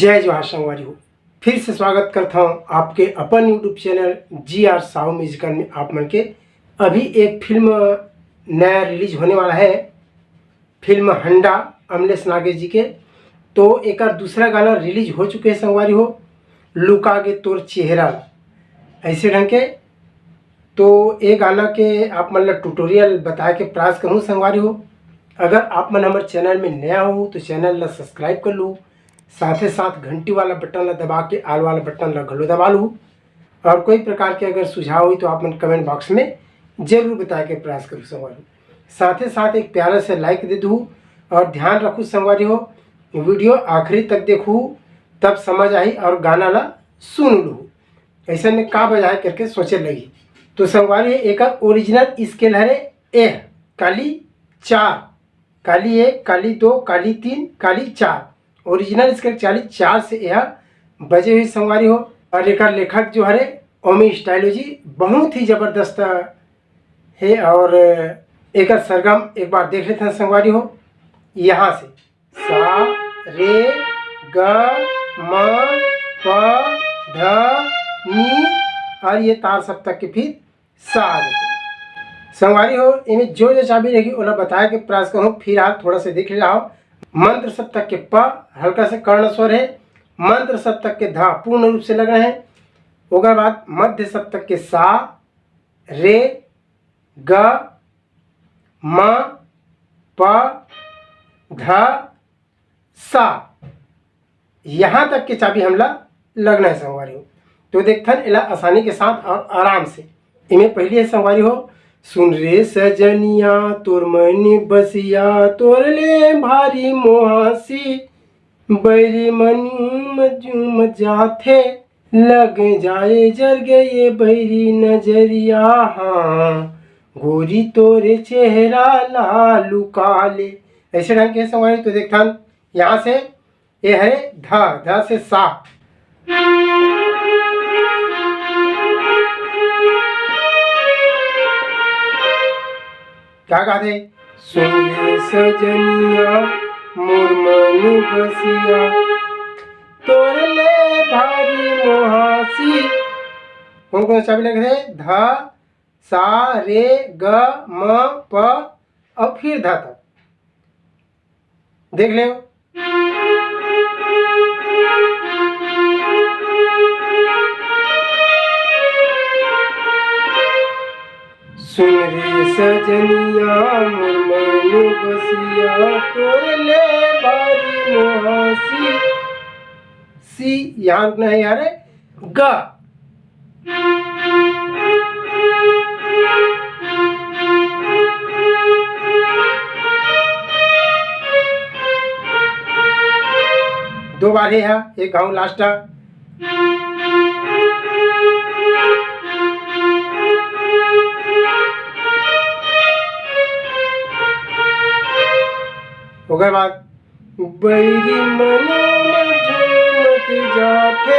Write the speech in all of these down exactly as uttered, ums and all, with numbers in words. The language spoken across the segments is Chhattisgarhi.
जय जोहार संगवारी हो, फिर से स्वागत करता हूँ आपके अपन YouTube चैनल जी आर साहू म्यूजिकल में। आप मन के अभी एक फिल्म नया रिलीज होने वाला है, फिल्म हंडा, अमलेश नागेश जी के। तो एकर दूसरा गाना रिलीज हो चुके हैं संगवारी हो, लुका गे तोर चेहरा ला। ऐसे ढंग के तो ये गाना के आप मन ला ट्यूटोरियल बताए के प्रयास करूँ संगवारी हो। अगर आप मन हमर चैनल में नया हो तो चैनल ला सब्सक्राइब कर लू, साथे साथ घंटी वाला बटन ला दबा के आल वाला बटन ला घलो दबा लू। और कोई प्रकार के अगर सुझाव हो तो आप मन कमेंट बॉक्स में जरूर बताए के प्रयास करू संगवारी हो। साथे साथ एक प्यारा से लाइक दे दू और ध्यान रखू संगवारी हो, वीडियो आखिरी तक देखू, तब समझ आई और गाना ला सुन लू। ऐसे में का बजाए करके सोचे लगी। तो संगवारी, एकर ओरिजिनल स्केल हरे ए, काली चार, काली एक, काली दो, काली तीन, काली चार। ओरिजिनल स्केल चाली चार से यह बजे हुई संगवारी हो। और एकर लेखक जो हरे ओमी स्टाइलो जी, बहुत ही जबरदस्त है। और एकर सरगम एक बार देख लेते हैं संगवारी हो। यहाँ से सा, रे, ग, म, प, ध, नी और ये तार सप्तक के फिर सा आ जाते। संगवारी हो, इन्हें जो जो चाबी रही ओला बताए के प्रयास करूँ। फिलहाल थोड़ा सा देख ले रहा हो, मंद्र सप्तक के प, हल्का से कर्ण स्वर है, मंद्र सप्तक के धा पूर्ण रूप से लग रहे हैं। ओकर बाद मध्य सप्तक के सा, रे, ग, म, प, ध, सा, यहाँ तक के चाबी हमला लगना है संगवारी हो। तो देखथन एला आसानी के साथ और आराम से। इमे पहली है संगवारी हो, सुन रे सजनिया तोर मन बसिया, तोर ले भारी मोहासी, बैरी मन झूम झूम जाथे, लग जाए जर गए बैरी नजरिया, हाँ गोरी तोरे चेहरा ला लुका ले। ऐसे ढंग के संगवारी। तो देखथन यहाँ से ये है ध, ध से सा। क्या कहते? सुन रे सजनिया मोर मन बसिया, तोर ले भारी मोहासी। कौन कौन सा चाबी लगे थे? ध, सा, रे, ग, म, प और फिर ध तक। देख ले। सुन रे सजनिया मोर मन बसिया, तोर ले भारी मोहासी। सी यहाँ रुकना है यार, ग। दो बार है, एक गाँव लास्ट। ओकर बाद बैरी मन झूमत जाथे,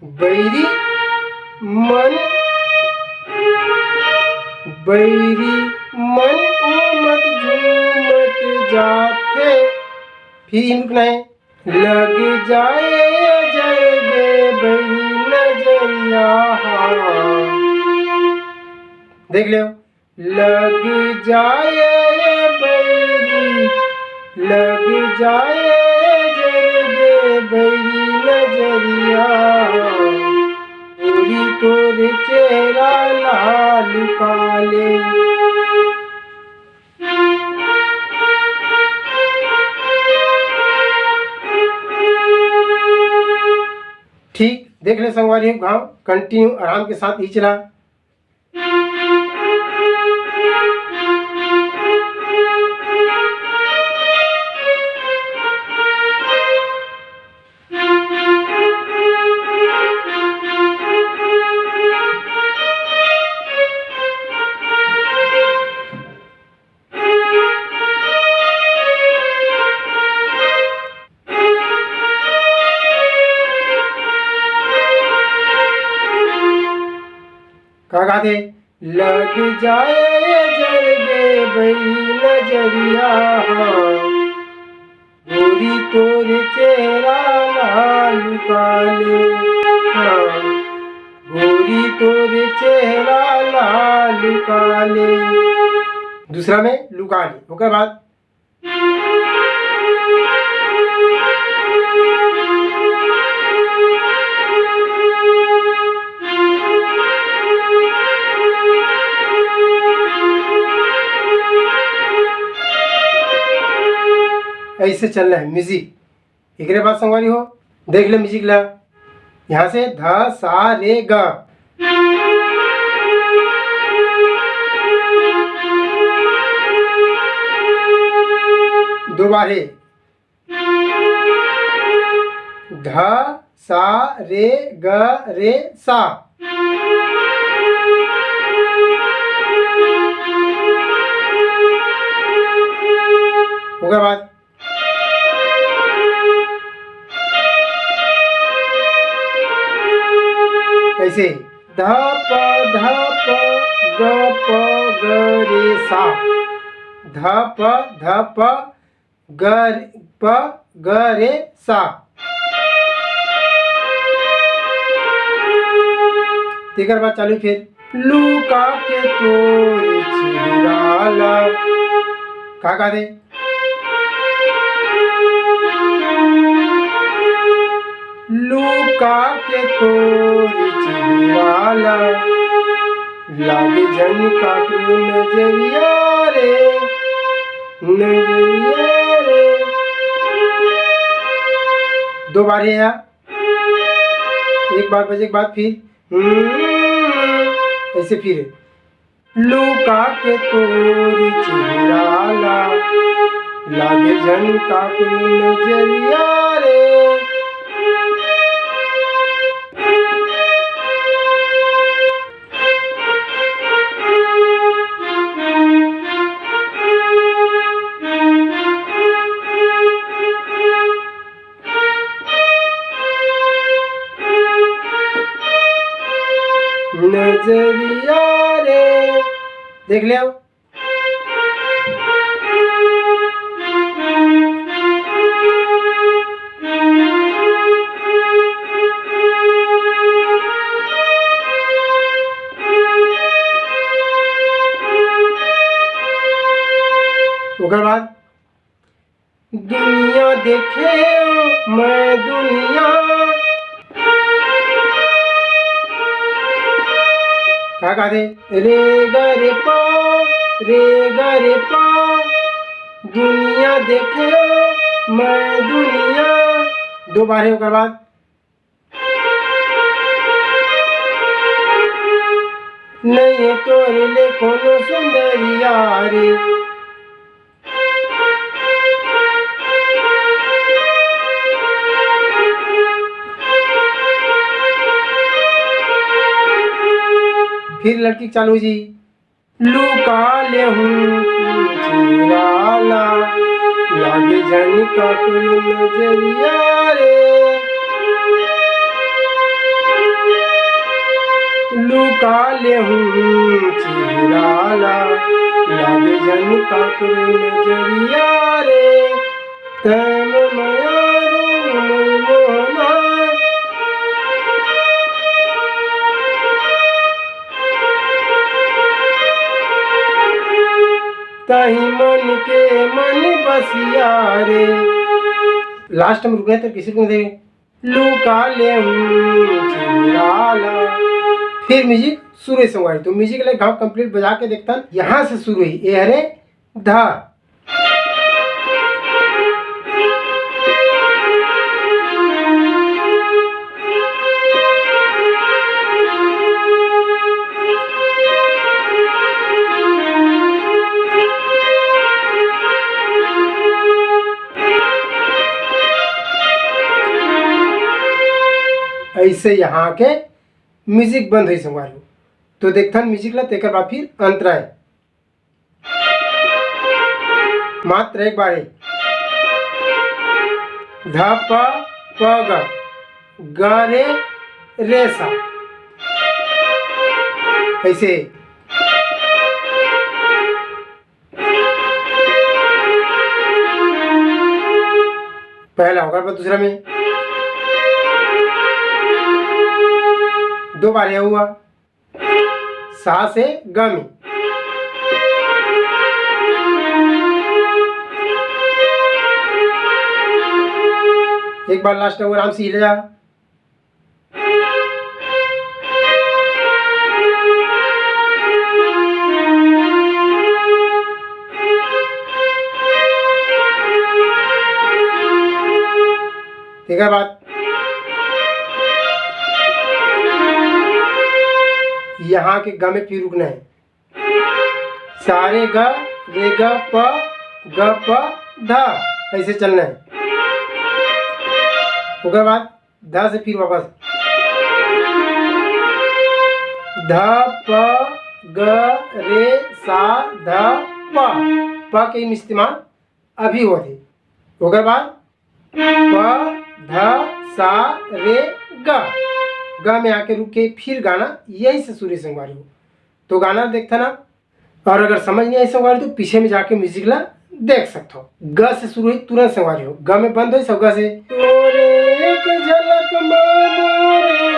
बैरी मन, बैरी मन उमत झूमत जाथे। फिर इनको नहीं लग जाए जर दे बैरी नजरिया। देख लो, लग जाए बैरी, लग जाए जर दे बैरी नजरिया, गोरी तोर चेहरा लाल काले। ठीक, देख ले संगवारी हो, घाव कंटिन्यू आराम के साथ ही चला। का गाथे? लग जाए जर दे बई नजरिया, गोरी तोर चेहरा ला लुका ले, हाँ, गोरी तोर चेहरा ला लुका ले। दूसरा में लुका ले, ओकर बाद ऐसे चलना है म्यूजिक। एकरे बाद संगवारी हो, देख ले म्यूजिक ला। यहाँ से ध, सा, रे, ग। दो बार है। ध, सा, रे, ग, रे, सा। ओकर बाद ऐसे ध प ध प ग प ग रे सा, ध प ध प ग रे, प ग रे सा। तेकर बाद चालू फिर लुका के तोर चेहरा ला। का गा दे? लुका के तोर चेहरा ला, लागे झन काकरो नजरिया रे, नजरिया रे। दो बार है यार, एक बार बजे के बाद फिर, हम्म, ऐसे फिर। लुका के तोर चेहरा ला, लागे झन काकरो नजरिया रे। नजरिया रे। देख ले। ओकर बाद दुनिया देखे मैं दुनिया। का कहथे? रे ग रे पा, रे ग रे पा, दुनिया देखे मैं दुनिया। दो बार है, ओकर बाद नहीं तोर ले कोनो सुंदरिया रे। फिर लड़की के चालू जी। लुका लेहूं चेहरा ला, लागे झन काकरो नजरिया रे। लुका लेहूं चेहरा ला, लागे झन काकरो नजरिया रे। तैं मोर मयारू मोर मोहना। तही मन के मन बसिया रे। लास्ट में रुकना है तो किसी को नहीं देंगे। लुका लेहूं चेहरा ला। फिर म्यूजिक शुरू से हुआ है, तो म्यूजिक ले घाव कंप्लीट बजा के देखता हूँ। यहाँ से शुरू हुई, ए हरे धा। ऐसे यहाँ के म्यूजिक बंद होई संगवारी हो। तो देखथन म्यूजिक ला, तेकर बाद फिर अंतरा हे। मात्र एक बार हे। ध प प ग, ग रे रे सा। ऐसे। पहला, ओकर बाद दूसरा में दो बार ये हुआ, सा से ग में। एक बार लास्ट में आराम से हिल जा। ठीक है बात, यहाँ के ग में फिर रुकना है। सारे ग, रे ग प, ग प ध, ऐसे चलना है। ओकर बाद ध से फिर वापस ध प ग रे सा ध प, प के इस्तेमाल अभी होथे। ओकर बाद प ध सा रे ग, ग में आके रुक के फिर गाना यही से शुरू संगवारी हो। तो गाना देखता ना, और अगर समझ नहीं आई संगवारी तो पीछे में जाके म्यूजिक ला देख सकते हो। ग से शुरू हुई तुरंत संगवारी हो, ग में बंद हुई सब ग से। तोरे एक झलक मा मोरे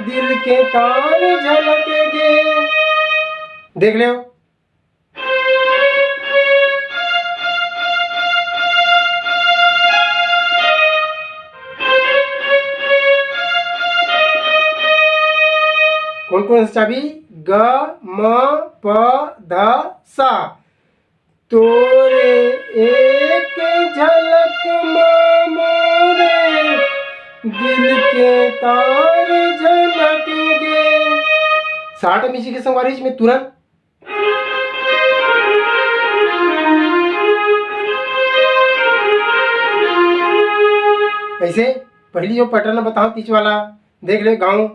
दिल के तार झलक गे। देख ले, कौन कौन सा चाबी? ग, म, प, ध, सा। तोरे एक झलक मा मोरे दिल के तार झलक गे। साठ म्यूजिक के संगवारी इसमें तुरंत ऐसे पहली जो पैटर्न बताओ तीच वाला, देख ले गाँव।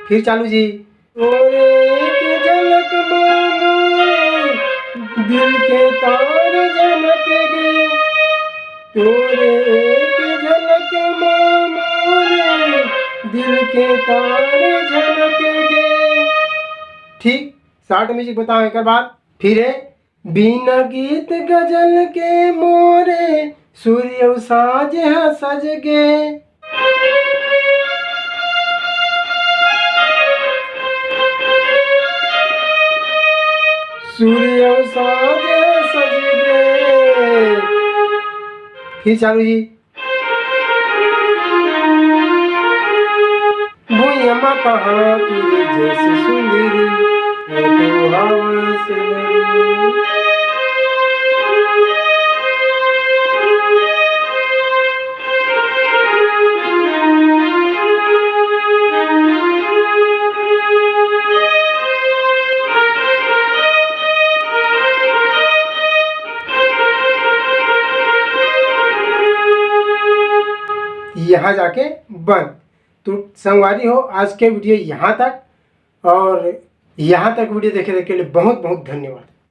फिर चालू जी। तोरे एक झलक मा मोरे दिल के तार झलक गे। तोरे एक झलक मा मोरे दिल के तार झलक गे। ठीक, साठ म्यूजिक बताओ एक बार फिर है। बिना गीत गजल के मोरे सुर अउ साज ह सज गे। सुर अउ साज ह सज गे। फिर चालू जी। भुइयां म कहाँ तुरे जस सुंदरी, ओ तो हवस लगी। यहाँ जाके बंद। तो संगवारी हो, आज के वीडियो यहाँ तक, और यहाँ तक वीडियो देखे के लिए बहुत बहुत धन्यवाद।